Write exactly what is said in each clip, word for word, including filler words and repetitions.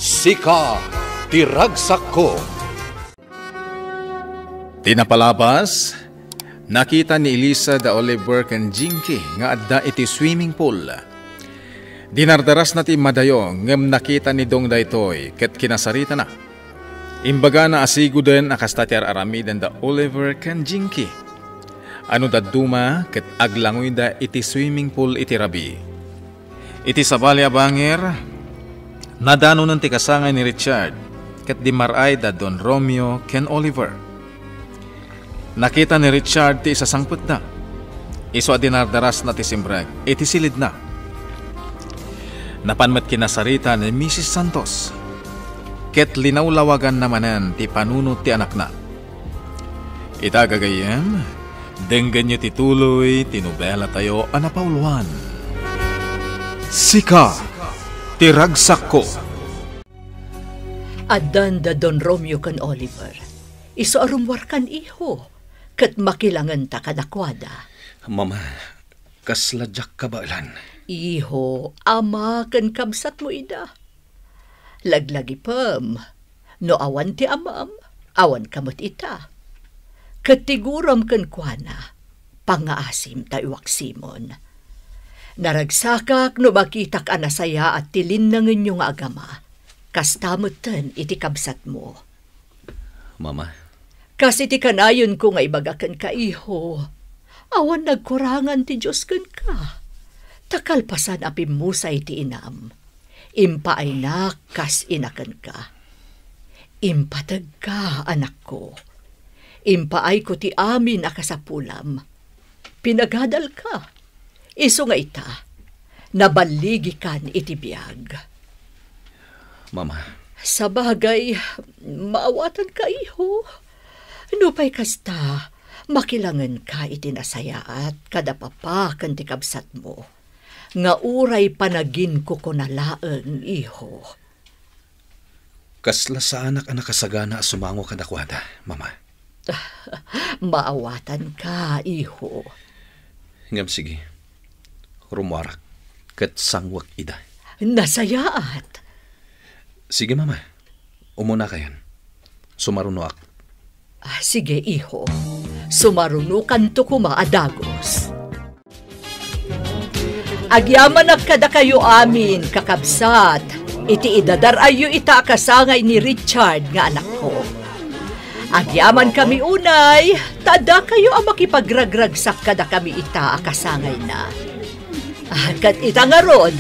Sika ti ragsakko. Ti napalabas, nakita ni Elisa da Oliver ken Jinky nga adda iti swimming pool. Dinardarasna ti immadayo, ngem nakita ni Dong daytoy ket kinasaritana. Imbagana a sigoden a kasta ti ar-aramiden da Oliver ken Jinky. Ano dadduma ket aglangoyda iti swimming pool iti rabii. Iti sabali a bangir, nadanonen ti kasangay ni Richard ket dimmar-ay da Don Romeo ken Oliver. Nakita ni Richard ti isasangpetda. Isu a dinardarasna ti simrek iti silidna. Napan met kinasarita ni Misis Santos ket linawlawaganna manen ti panunot ti anakna. Ita, gagayyem, denggenyo ti tuloy ti nobelatayo a napauluan, Sika ti Ragsakko. Addan da Don Romeo ken Oliver. Isu a rummuarkan, iho, ket makilangenta kadakuada. Mama, kasla diak kabaelan. Iho, ama ken kabsatmo ida. Laglagipem, no awan ti amam, awanka met ita. Ket ti guram kenkuana, pangngaasim ta iwaksimon. Naragsakak no makitak a nasayaat ti linnangenyo nga agama. Kasta metten iti kabsatmo. Mama. Kas iti kanayonko nga ibaga kenka, iho, awan nagkurangan ti Dios kenka. Ta kalpasan a pimmusay ti inam, impaaynak kas ina kenka. Impategka, anakko. Impaayko ti amin a kasapulam. Pinagadalka. Isu nga ita, naballigikan iti biag. Mama. Sabagay, maawatanka, iho. Nupay kasta, makilangenka iti nasayaat kada papa ken ti kabsatmo, nga uray panaginkukuna laeng, iho. Kasla saanak a nakasagana a sumango kadakuada, Mama. Maawatanka, iho. Ngem sige, rummuarak ket sanguek ida. Nasayaat. Sige, Mama. Umunakayon. Sumarunoak. Ah, sige, iho. Sumarunokanto koma a dagus. Agyamanak kadakayo amin, kakabsat, iti idadar-ayyo ita a kasangay ni Richard nga anakko. Agyamankami unay, ta addakayo a makipagragragsak kadakami ita a kasangayna. Ah, ket ita ngarud,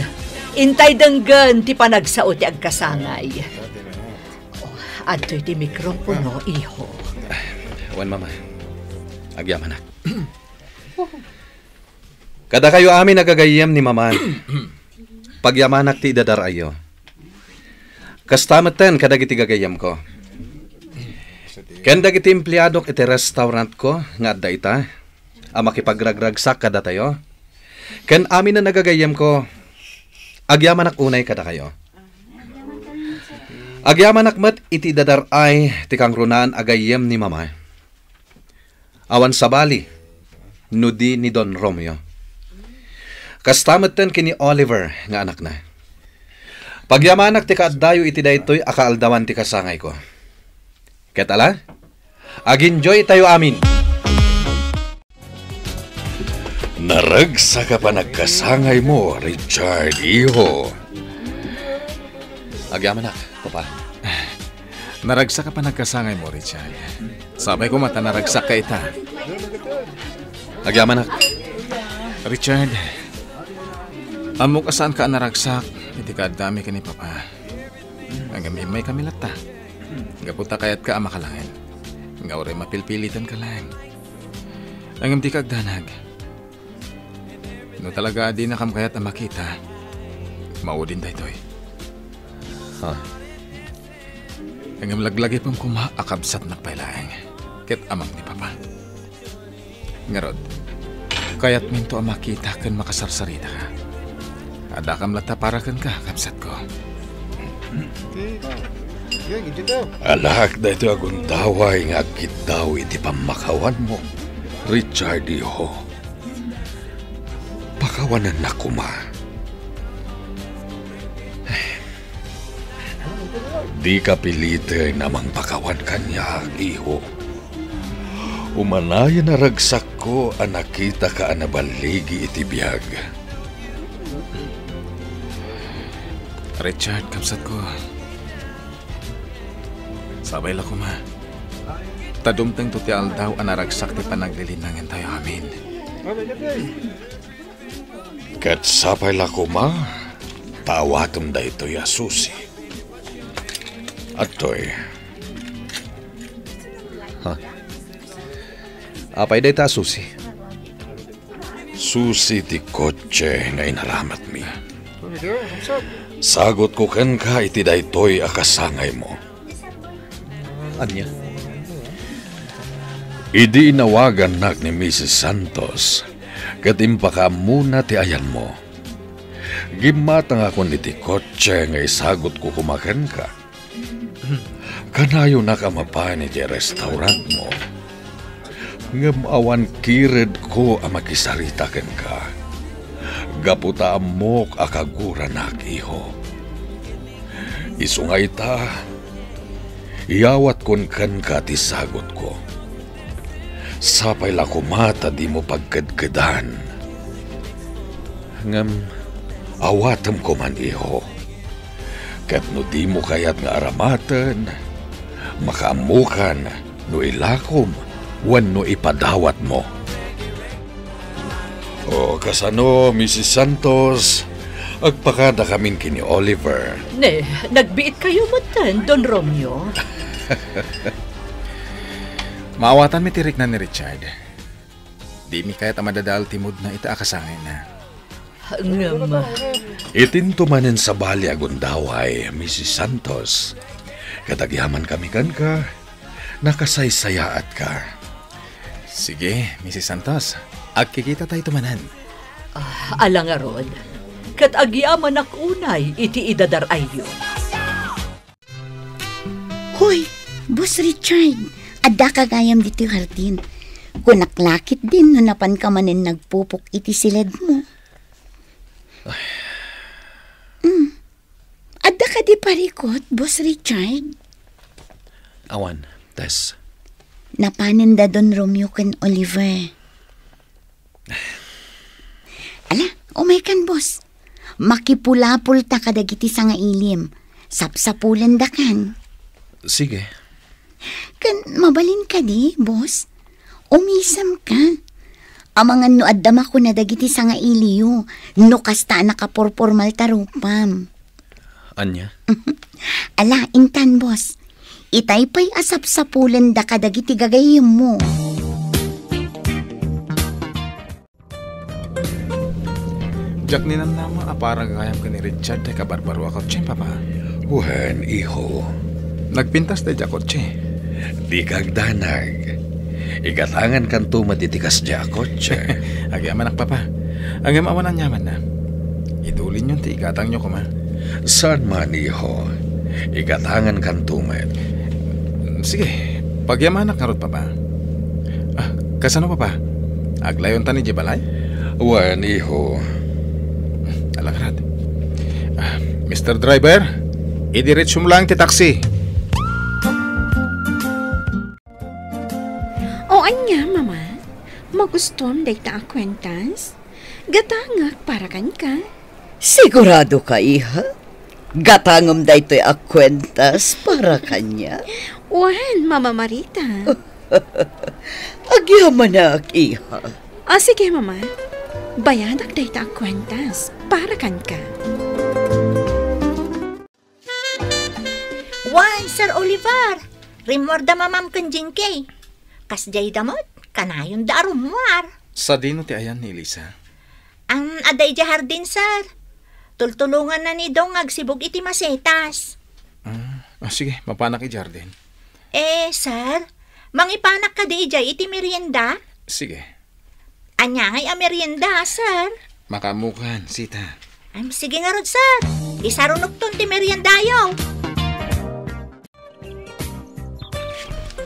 intay denggen ti panagsao ti agkasangay. Oh, adtoy ti mikropono, iho. Wen, Mama. Agyamanak. Kadakayo amin a gagayyem ni Mama, pagyamanak ti idadar-ayyo. Kasta metten kadagiti gagayyemko. Ken dagiti empleadok iti restaurantko nga adda ita, a makipagragragsak kadatayo. Ken aminen a gagayyemko, agyamanak unay kadakayo. Agyamanak met iti idadar-ay ti kangrunaan a gayyem ni Mama. Awan sabali no di ni Don Romeo. Kasta metten ken ni Oliver nga anakna. Pagyamanak ti kaaddayo iti daytoy a kaaldawan ti kasangayko. Ket ala, ag-enjoy tayo amin. Naragsak a panagkasangaymo, Richard, iho. Agyamanak, Papa. Naragsak a panagkasangaymo, Richard. Sapay koma ta naragsak ka ita. Agyamanak. Richard, ammok a saanka a naragsak iti kaaddami ken ni Papa. Ngem immaykami latta. Gapu ta kayatka a makalaen. Nga uray mapilpilitanka laeng. Ngem dika agdanag. No talaga a dinakam kayat a makita, maudin daytoy. Ha? Ngem laglagipem koma a kabsatnak pay laeng, ket amam ni Papa. Ngarud, kayatminto a makita ken makasarsaritaka. Addakam latta para kenka, kabsatko. Alaak daytoy a gundaway nga agkiddaw iti pammakawanmo, Richard, iho. Pakawanennak koma. Dika piliten a mangpakawan kaniak, iho. Umanayen a ragsakko a nakitaka a naballigi iti biag. Richard, kabsatko. Sabay la koma. Ta dumtengto ti aldaw a naragsak ti panaglilinangantayo amin. Ket sapay la koma, ta awatem daytoy a susi. Adtoy. Ha? Apay dayta a susi? Susi ti kotse nga inaramatmi. Sagutko kenka iti daytoy a kasangaymo. Ania? Idi inawagannak ni Misis Santos, ket impakaammona ti ayanmo. Gimmatangakon iti kotse nga isagutko koma kenka. Kanayonak a mapan iti restaurantmo. Ngem awan kiredko a makisarita kenka. Gapu ta ammok a kaguranak, iho. Isu nga ita, iyawatkon kenka ti sagutko. Sapay la koma ta dimo pagkedkedan. Ngem awatem koman, iho. Ket no dimo kayat nga aramaten, makaammokan no ilakom wenno ipadawatmo. O, kasano, Misis Santos? Agpakadakamin ken ni Oliver. Ne, nagbiitkayo metten, Don Romeo? Maawatanmi ti rikna ni Richard. Dimi kayat a madadael ti moodna ita a kasangayna. Ngem, itinto manen sabali a gundaway, Misis Santos. Ket agyamankami kenka, nakasaysayaatka. Sige, Misis Santos. Agkikitatayo manen. Ah, ala ngarud. Ket agyamanak unay iti idadar-ayyo. Hoy, Boss Richard, addaka gayam ditoy hardin. Kunak la ketdin no napanka manen nagpupok iti siledmo. Ay. Mm. Adda kadi parikut, Boss Richard? Awan, Tess. Napanen da Don Romeo ken Oliver. Ala, umaykan, boss. Makipulapolta kadagiti sangailim. Sapsapulendakan. Sige. Ken mabalin kadi, boss? Umisemka. Amangan no adda makuna dagiti sangailiyo, no kasta a nakaporpormalta rupam. Ania? Ala, intan, boss. Itay pay a sapsapulenda kadagiti gagayyemmo. Diak ninamnama a para gayam ken ni Richard ti kabarbaro a kotse, Papa. Wen, iho. Nagpintas daydi a kotse. Dika agdanag. Igatangankanto met iti kasdiay a kotse. Agyamanak, Papa. Ngem awan aniamanna. Idulinyon ti igatangyo koma. Saan man, iho. Igatangankanto met. Sige, pagyamanak ngarud, Papa. Ah, kasano, Papa? Aglayontan idiay balay? Wen, iho. Ala ngarud. Ah, Mister Driver, idiretsum lang ti taxi. O ania, Mama? Magustuam dayta a kuentas? Gatangak para kenka. Sigurado ka, iha? Gatangem daytoy a kuentas para kaniak? Wen, Mama Marita. Agyamanak, iha. Ah, sige, Mama. Bayadak dayta a kuentas para kenka. Wen, Sir Oliver, rimmuarda mamam ken Jinky. Kasdiay da met, kanayonda a rummuar. Sadino ti ayan ni Elisa? An adda idiay hardin, sir. Tultulonganna ni Dong nga agsibug iti masetas. Ah, ah, sige, mapanak idiay hardin. Eh, sir, mangipanak kadi idiay iti merienda? Sige. Ania ngay a merienda, sir? Makaammokan, Sita. Ay, sige ngarud, sir. Isarunokton ti meriendayo.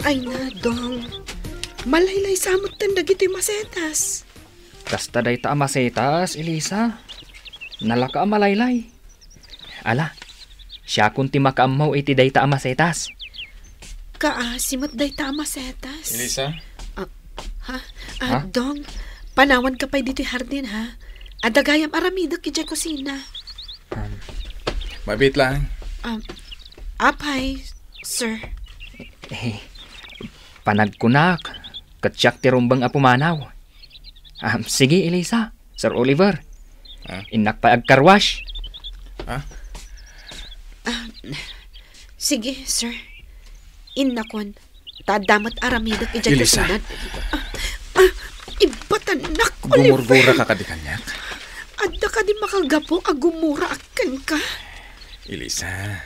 Ay na, Dong. Malaylay sa metten dagiti masetas. Kasta dayta a masetas, Elisa. Nalaka a malaylay. Ala, Siakon ti makaammo iti dayta a masetas. Kaasi met dayta a masetas. Elisa? Ah, ha? Ah, Ha? Dong, panawanka pay ditoy hardin, ha? Adda gayam aramidek idiay kusina. Um, Mabit lang. Um, apay, sir. Eh, panagkunak, ket siak ti rumbeng a pumanaw. Ah, sige, Elisa, Sir Oliver. Ah? Innak pay agkarwash. Ah? Ah, sige, sir. Innakon. Ta adda met aramidek idiay Elisa. Kusina. Ah, ah, ibatanak, Oliver. Gumurgura ka kadi kaniak? Adda kadi makagapu a gumura kenka? Elisa,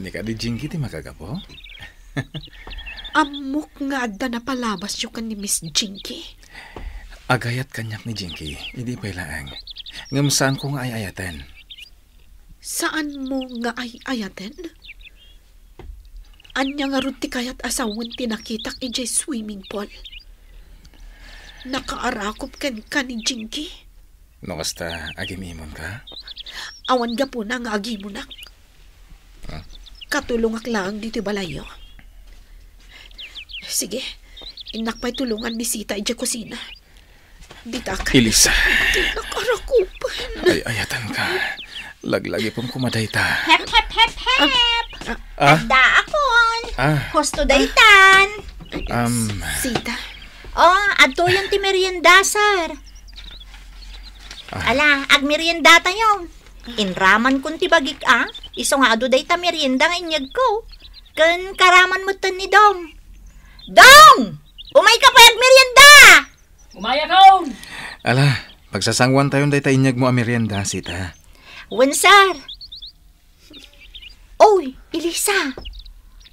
ni kadi Jinky ti makagapu? Ammok nga adda napalabasyo ken ni Miss Jinky. Agayat kaniak ni Jinky, idi pay laeng. Ngem saanko nga ay-ayaten. Saanmo nga ay-ayaten? Ania ngarud ti kayat a sawen ti nakitak idiay swimming pool? Nakaarakup kenka ni Jinky? No kasta, agim-imonka? Awan gapuna nga agimonak. Ah? Katulongak laeng ditoy balayyo. Sige, innak pay tulongan ni Sita idiay kusina. Ditak. Elisa. Dinak arakupen. Ay-ayatanka. Laglagipem koma dayta. Hep, hep, hep, hep. Ah? Addaakon. Ah? Husto daytan. Um. Sita. Oh, adtoyon ti merienda, sir. Ah. Ala, agmeriendatayo. Inramankon ti bagik a, isu nga adu dayta merienda nga inyegko. Ken karaman metten ni Dong. Dong! Umayka pay agmerienda! Umayakon! Ala, pagsasanguantayon dayta inyegmo a merienda, Sita. Wen, sir. Oy, Elisa.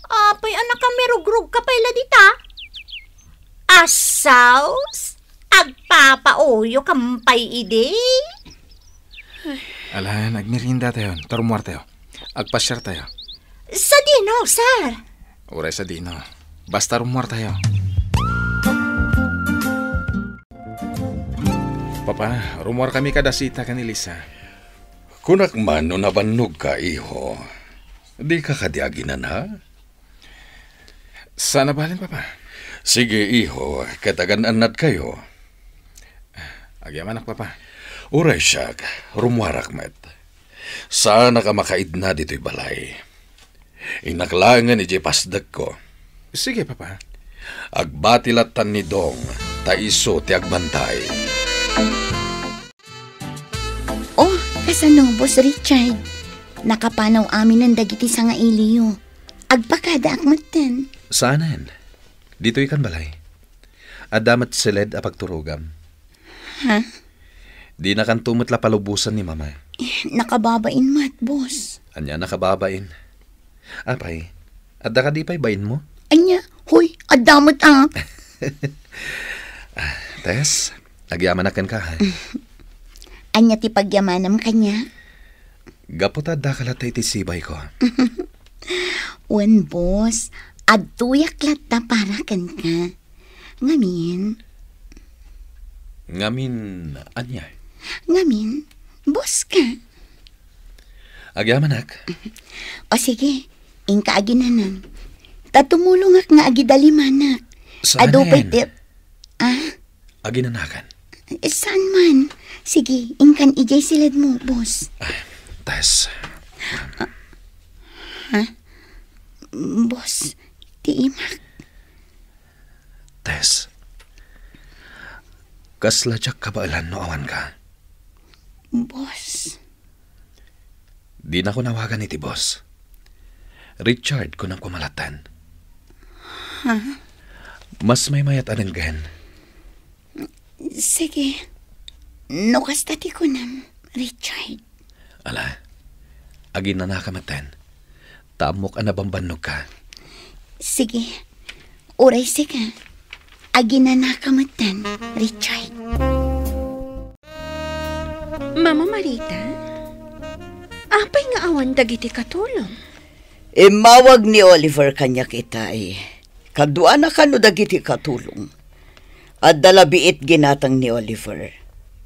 Apay a nakamirugrog ka pay la dita? Asaws, agpapauyo ka pay idi? Ala, agmeriendatayon, ta rummuartayo. Agpasiartayo. Sadino, sir? Uray sadino. Basta rummuartayo. Papa, rummuarkami kada Sita ken Elisa. Kunak man no nabannogka, iho. Dika kadi aginana? Saan a balen, Papa. Sige, iho, ket agan-annadkayo. Agyamanak, Papa. Uray siak, rummuarak met. Saanak a makaidna ditoy balay. Innak laengen idiay pasdekko. Sige, Papa. Agbati lattan ni Dong, ta isu ti agbantay. Oh, kasano, Boss Richard? Nakapanaw aminen dagiti sangailiyo. Agpakadaak metten. Saanen. Ditoy kan balay. Adda met siled a pagturogam. Ha? Dinakanto met la palubosan ni Mama. Eh, nakababain met, boss. Ania nakababain? Apay, adda kadi pay bainmo? Ania? Hoy, adda met, ah. Ah, Tess, agyamanak kenka, ha? Ania ti pagyamanam kaniak? Gapu ta addaka latta iti sibayko. Wen, boss, adtoyak latta para kenka. Ngamin. Ngamin ania? Ngamin, boss ka. Agyamanak. O sige, inka aginanam. Ta tumulongak nga agidalimanak. Saan Adu pay ti-, ah? Aginanakan. Eh, saan man? Sige, inkan idiay siledmo, boss. Ah, Tess. Ha? Boss, ti imak. Tess, kasla diak kabaelan no awanka. Boss. Dinako nawagan iti boss. Richard, kunam koma latten. Ha? Mas maymayat a denggen. Sige. No kasta ti kunam, Richard. Ala, aginanaka metten. Ta ammok a nabambannogka. Sige. Uray sika. Aginanaka metten, Richard. Mama Marita, apay nga awan dagiti katulong? Immawag ni Oliver kaniak itay. Kaduana kano dagiti katulong. Adda la biit ginatang ni Oliver,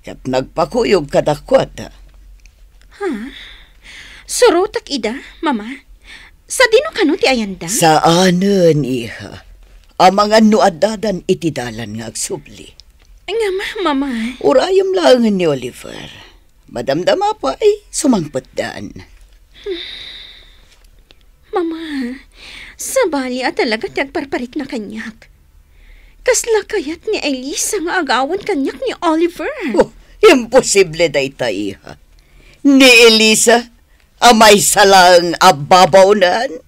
ket nagpakuyog kadakuada. Ha? Surotek ida, Mama. Sadino kano ti ayanda? Saanen, iha. Amangan no addadan iti dalan nga agsubli. Ngem, Mama. Urayem laengen ni Oliver. Madamdama pay, sumangpetdan. Mama, sabali a talaga ti agparparikna kaniak. Kasla kayat ni Elisa nga agawan kaniak ni Oliver. Oh, imposible dayta, iha. Ni Elisa a maysa laeng a babawnan?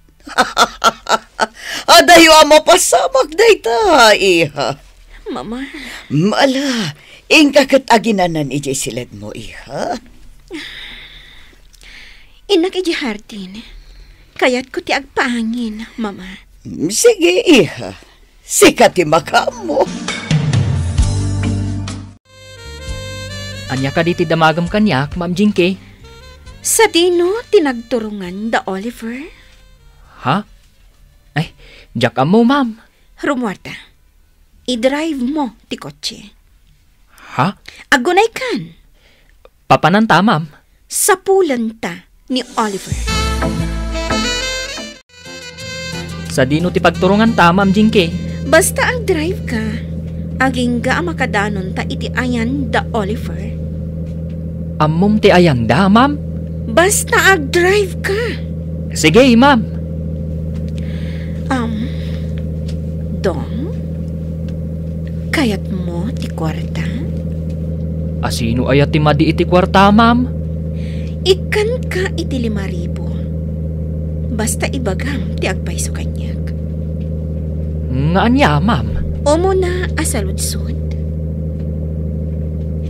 Adayo a mapasamak dayta, iha. Mama. Mala, inka ket aginanan idiay siledmo, iha. Innak idiay hardin. Kayatko ti agpaangin, Mama. Sige, iha. Sika ti makaammo. Ania kadi ti damagem kaniak, Ma'am Jinky? Sadino ti nagturongan da Oliver? Ha? Ay, diak ammo, ma'am. Rumuarta. I-drive mo ti kotse. Ha? Agunaykan. Papananta, ma'am. Sapulanta ni Oliver. Sadino ti pagturonganta, Ma'am Jinky? Basta agdrive ka, agingga a makadanonta iti ayan da Oliver. Ammom ti ayanda, ma'am? Basta agdrive ka. Sige, ma'am. Um, Dong, kayatmo ti kuarta? Asino aya ti madi iti kuarta, ma'am? Ikkanka iti lima ribu. Basta ibagam ti agpayso kaniak. Nga ania, ma'am? Umuna a saludsod.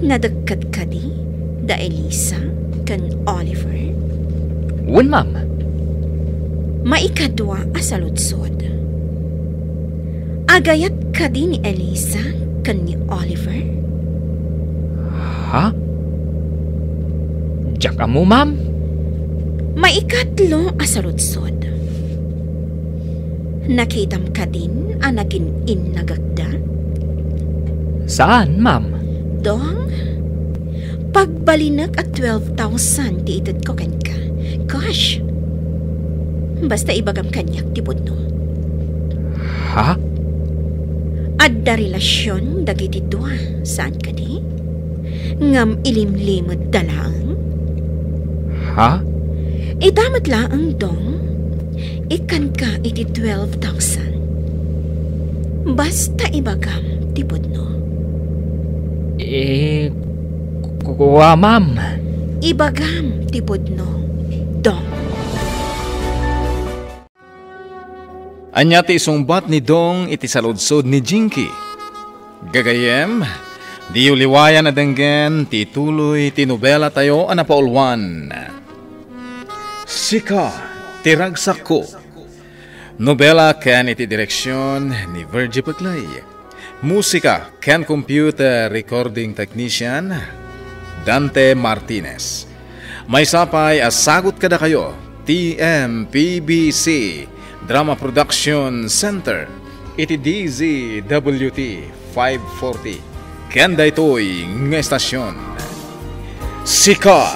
Nadekket kadi da Elisa ken Oliver? Wen, ma'am. Maikadua a saludsod. Agayat kadi ni Elisa ken ni Oliver? Ha? Diak ammo, ma'am. Maikatlo a saludsod. Nakitam kadin a nagin-innagakda? Saan, ma'am. Dong, pagbalinek a twelve thousand ti itedko kenka. Cash. Basta ibagam kaniak ti pudno. Ha? Adda relasion dagiti dua, saan kadi? Ngem ilimlimedda laeng? Ha? Ita met laeng, Dong. Ikkanka iti twelve thousand. Basta ibagam ti pudno. Eh, ku-, kua, ma'am. Ibagam ti pudno, Dong. Ania ti isungbat ni Dong iti saludsod ni Jinky? Gagayyem, diyo liwayan a denggen ti ituloy ti nobelatayo a napauluan, Sika ti Ragsakko. Nobela ken iti direksion ni Virgie Peclay. Musika ken computer recording technician, Dante Martinez. Maysa pay a sagut kadakayo ti M P B C Drama Production Center iti D Z W T five forty. Ken daytoy nga estasion, Sika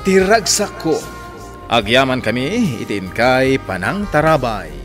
ti Ragsakko. Agyamankami iti inkay panangtarabay.